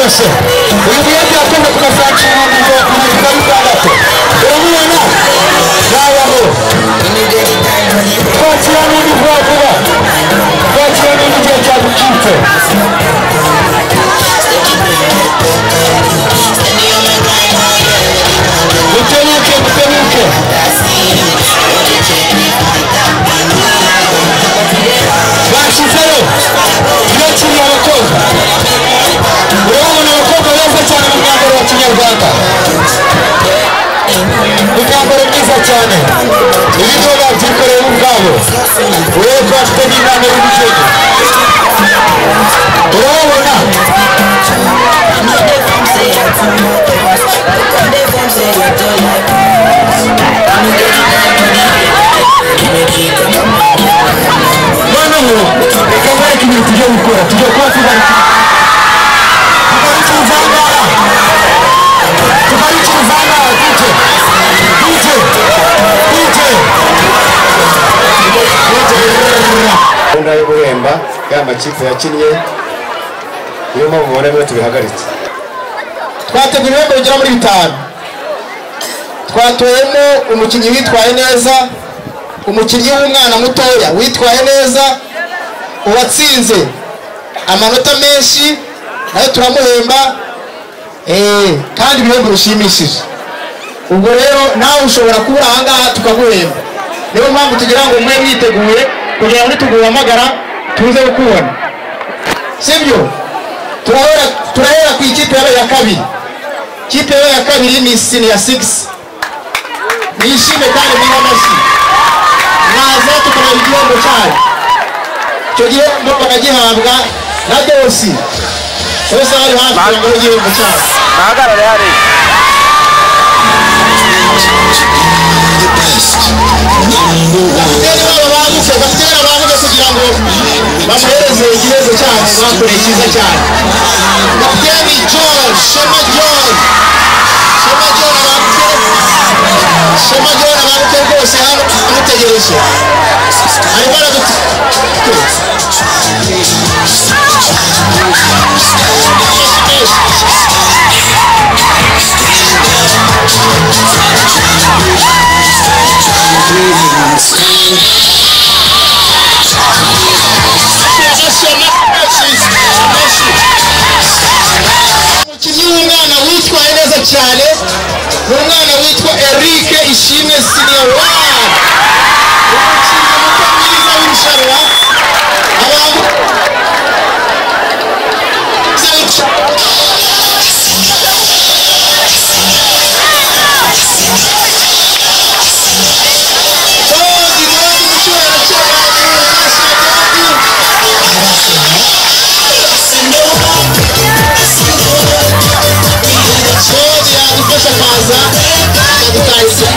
Rwose uyu muyede yakoze ku mafaranga 2600. Uramubona yabaho. Twakira n'undi vuba vuba, twakira n'undi gihe cyagucitse. Mutebuke, mutebuke. Bashyizeyo yakiriye abakobwa. Urabona abakobwa beza cyane mu mwambaro wa kinyarwanda, imyambaro myiza cyane. Ibi nibo babyikoreye bo ubwabo. Urebe ko bafite n'inama y'ubugeni. Urababona noneho reka mwereke ibintu tugiye gukora. Tugiye kuba tugarukiriza ahangaha, tugarukiriza ahangaha. DJ, DJ, DJ. Gahunda yo guhemba ya makipe yakinnye, niyo mpamvu mubona bimwe tubihagaritse. Twateguye ibihembo bigera muri 5. Twatoyemo umukinnyi witwaye neza, umukinnyi w'umwana mutoya witwaye neza, uwatsinze amanota menshi nawe turamuhemba, kandi ibihembo bishimishije. Ubwo rero nawe ushobora kubura ahangaha tukaguhemba. Niyo mpamvu tugira ngo mwe mwiteguye kugira ngo nituguhamagara tuze kukubona, sibyo? Turahera ku ikipe yabaye ya kabiri. Ikipe yabaye ya kabiri ni senior 6. Nishime kandi mwiha amashyi. Mwaza tukareba igihembo cyanyu. Icyo gihembo bakagihabwa na Dosi. Bose bari hafi kugira ngo igihembo cyanyu. Nahagarare hariya. Kapiteni babo banguke, kapiteni abanguke kugira ngo bamuhereze igihembo cyanyu bakoreye cyiza cyane. Kapiteni John, Shema John, Shema John abanguke, Shema John abanguke rwose hano amutegereje. Arimo aradutegereje. Umukinnyi w'umwana witwaye neza cyane ni umwana witwa Eric Ishimwe Senior 1. Umukinnyi muto mwiza w'irushanwa. Abantu Dondi, Dondi mu cyubahiro cy'abantu, Dondi yadufasha akaza akadutahiza.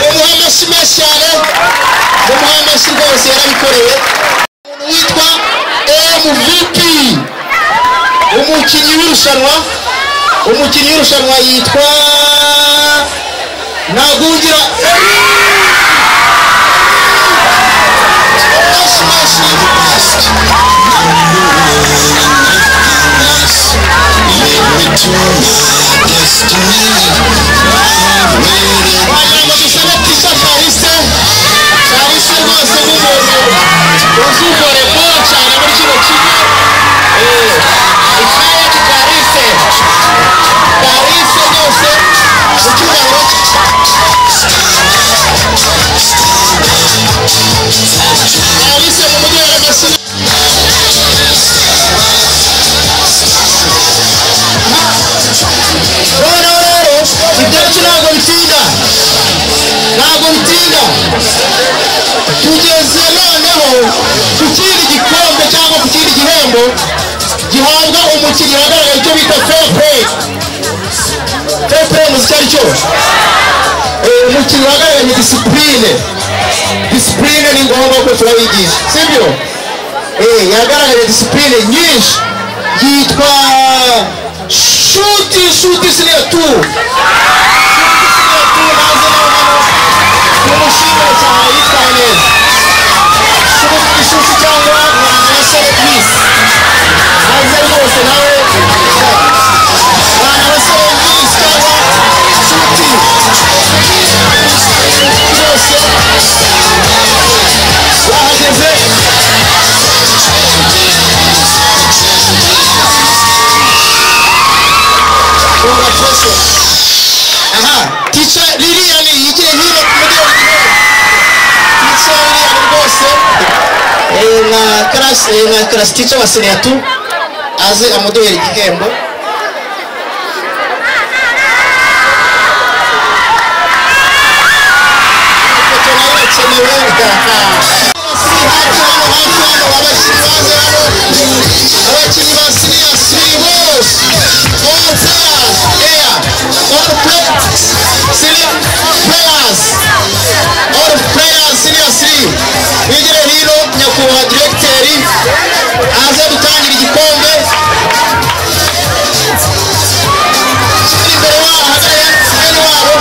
Mumuhe amashyi menshi cyane, mumuhe amashyi rwose yarabikoreye. Umuntu witwa MVP, umukinnyi w'irushanwa, umukinnyi w'irushanwa yitwa Ntagungira Eric. Amashyi menshi. Wagira ngo dusabe Tisha Kalise, Kalise rwose nk'umuntu uzi volleyball cyane muri kino kigo. Ikayaki Kalise, Kalise rwose mu cyubahiro cye. Kalise mu mujyi wa amashyi. Noneho rero ibyacu ntabwo bitinda, ntabwo bitinda. Tugeze noneho ku kindi gikombe cyangwa ku kindi gihembo gihabwa umukinnyi wagaragaye icyo bita fair play. Fair play muzi icyo ari cyo? Umukinnyi wagaragaye discipline. Discipline ni ngombwa ko turabigisha, sibyo? Yagaragaje discipline nyinshi. Yitwa Shuti, Shuti Senior 2. Shuti Senior 2 naze nawe hano tumushimire cyane, yitwaye neza. Congratulations. Aha, teacher Lilian yigire hino ku mudeli igihembo. Teacher Lilian rwose na class teacher wa senior 2 aze amuduhere igihembo. Abakinnyi ba senior 3 bose, all players here, all players, senior players, all players senior 3 bigire hino. Nyakubahwa directeur aze dutangira igikombe. Imbere wabo hagarara wabo.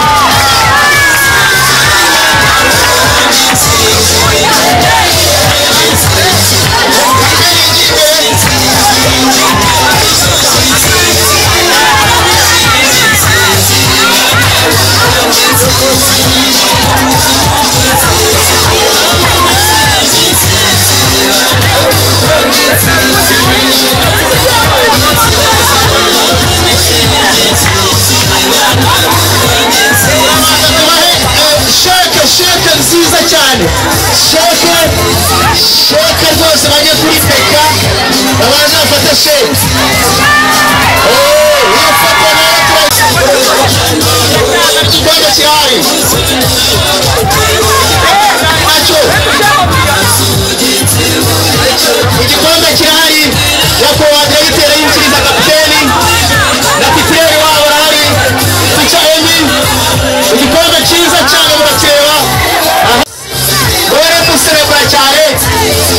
Sheke nziza cyane, sheke rwose bajye kuri peka babanze bafate sheke. Iyo foto nayo igikombe kirahari nacyo, igikombe kirahari. Nyakubahwa diregiteri yinjiriza kapiteni na titiyeri wabo arahari, teacher Emi. Igikombe cyiza cyane murakireba, dore muserebura cyane,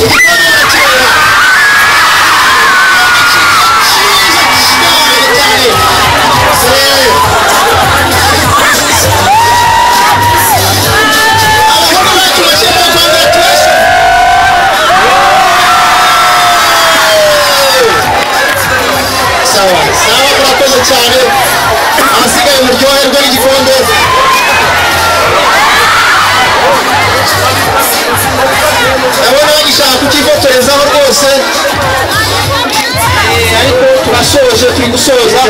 igikombe murakireba cyiza cyane cyane. Abahungu bacu bashyiramo congratulations. Sawa sawa, murakoze cyane. Ahasigaye muryoherwe n'igikombe. Ndabona bagishaka kucyifotorezaho rwose, ariko turasoje, turi gusoza.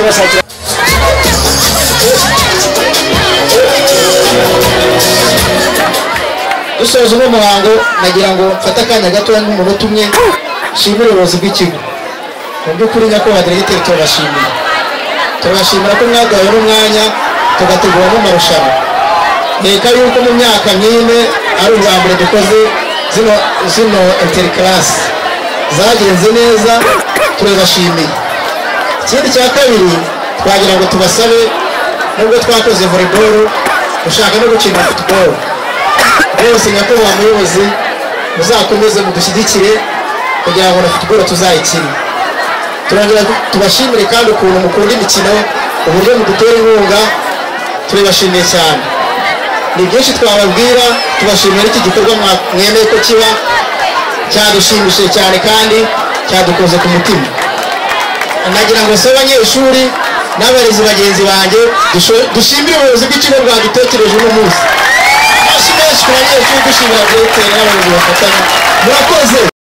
Dusoza uno muhango, nagira ngo mfate akanya gatoya nk'umunota umwe nshimire ubuyobozi bw'ikigo. Mu by'ukuri nyakubahwa diregiteri turabashimiye, turabashimira ko mwaduhaye n'umwanya tugategura n'amarushanwa. Nkeka yuko mu myaka nk'ine ari ubwa mbere dukoze zino interclass zagenze neza, turabashimiye. Ikindi cya kabiri twagira ngo tubasabe, nubwo twakoze volleyball dushaka no gukina football, rwose nyakubahwa muyobozi muzakomeze mudushyigikire kugira ngo na football tuzayikine. Turongera tubashimire kandi ukuntu mukunda imikino, uburyo mudutera inkunga, turabashimiye cyane. Ni byinshi twababwira, tubashimira iki gikorwa mwemeye ko kiba, cyadushimishije cyane kandi cyadukoze ku mutima. Nagira ngo sabe abanyeshuri n'abarezi bagenzi banjye dushimire ubuyobozi bw'ikigo bwadutekereje uno munsi. Amashyi menshi ku banyeshuri, dushimira diregiteri n'abayobozi bafatanya. Murakoze.